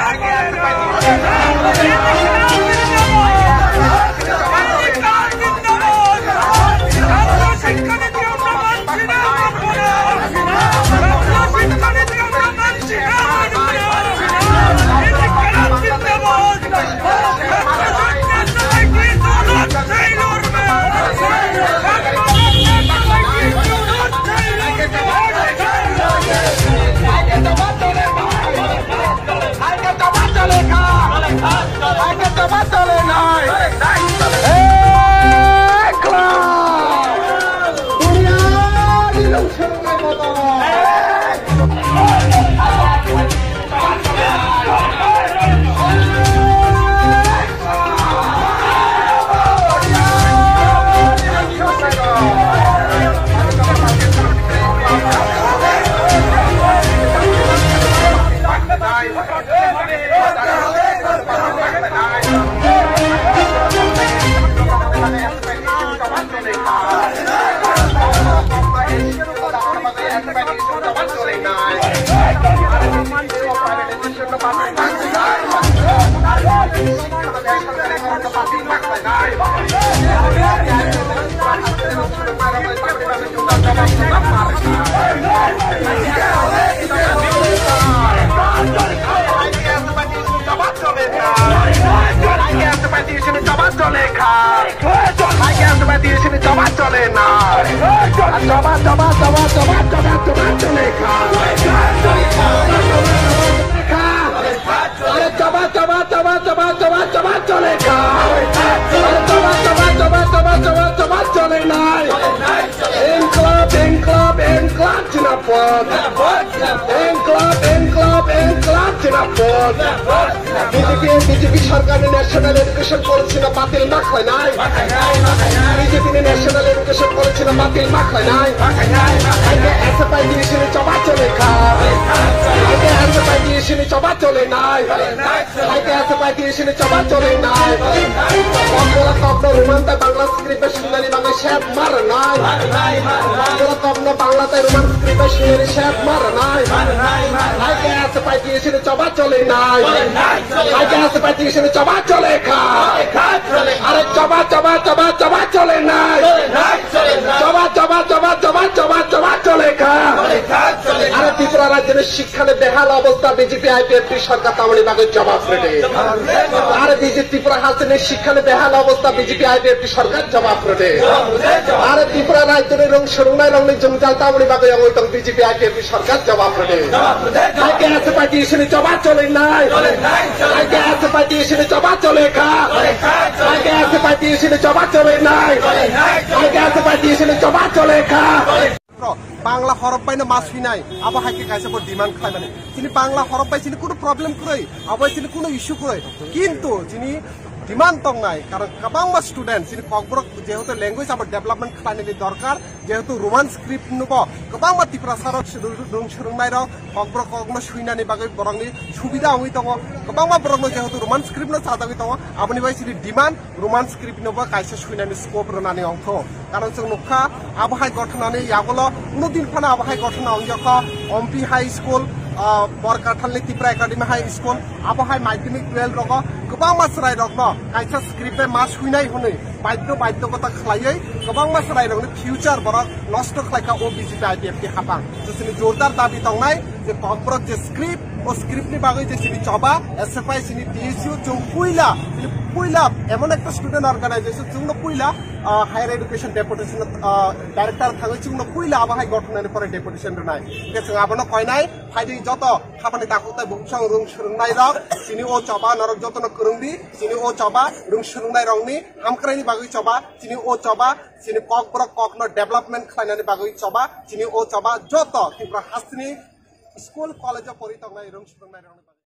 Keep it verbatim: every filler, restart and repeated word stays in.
Are choba, choba, choba, choba, choba, choba, choba chole kha. Are choba, choba, choba, choba, choba, choba chole nai. Inqilab, inqilab, inqilab jindabad. Inqilab, inqilab, inqilab jindabad. B J P, B J P sarkarni National Education Policy no batil ma khlainai. B J P ni National Education Policy no batil ma khlainai. Hai khe S F I D C ni choba chole kha. Hai khe S F I D C ni choba chole nai. Hai khe S F I D C ni choba chole nai. Kokborok kokno Roman tei Bangla script bai swinani bagwi sep ma rwnai. Kokborok kokno Bangla tei Roman script bai swinani sep ma rwnai. Hai khe S F I D C ni choba chole nai. Hai khe S F I D C ni choba chole kha. Are choba, choba, choba, choba chole nai. Choba, choba, choba, choba, choba, choba chole kha. Are Tripura rajyoni shikkha ni behal obostha B J P I P F T sarkar tamoni bagwi jobab rwdi. Are B J P Tripura hasteni shikkha ni behal obostha B J P I P F T sarkar jobab rwdi. Are Tripura rajyoni rung swrwngnairokni jwngjal tamoni bagwi wngwi tong B J P I P F T sarkar jobab rwdi. Hai khe S F I D C ni choba chole nai. Hai khe S F I D C ni choba chole kha. Hai khe S F I D C ni choba chole nai. Hai khe S F I D C ni choba chole kha. Bangla horop bai no ma swinai, abo hai khe kaisa bo demand khlaimani. Chini Bangla horop bai chini kunu problem kwrwi, abo chini kunu issue kwrwi. Kintu chini demand tongnai, karon kwbangma student chini Kokborok jehetu language abo development khlainani dorkar, jehetu Roman script no bo kwbangma Tiprasa rok rung swrwngnairok Kokborok kokno swinani bagwi borokni subida wngwi tongo. Kwbangma borokno jehetu Roman script no chajagwi tongo, aboni bai chini demand Roman script no bo kaisa swinani scope rwnani ongkho. Karon chwng nukha, abo hai gothonani yagulo uno din phano abo hai gothona ongjakha, Ompi High School, ah, Borkathalni Tipra Academy High School, abo hai madhyamik twelve rogo kwbangma chwrairokno kaisa script bai ma swinai hwnwi badhyo badhyokota khlaiwi kwbangma chwrairokni future borok nosto khlaikha o B J P I P F T hapang. Chwngni jordar dabi tongnai je Kokborok je script, o script ni bagwi je chini choba, S F I, chini T S U, chwng puila, chini puila emon ekta student organization, chwngno puila, ah, higher education deputation, ah, director thangwi chwngno puila abo hai gothonani pore deputation rwnai. Hwnkhe chwng abono koinai, phaidi joto hapani takhuk tai bukhuk rung swrwngnairok, chini o choba norok jotono kwrwngdi, chini o choba rung swrwngnairokni hamkraini bagwi choba, chini o choba, chini Kokborok kokno development khlainani bagwi choba, chini o choba joto Tripura hasteni school, college o pori tongnai rung swrwngnairokni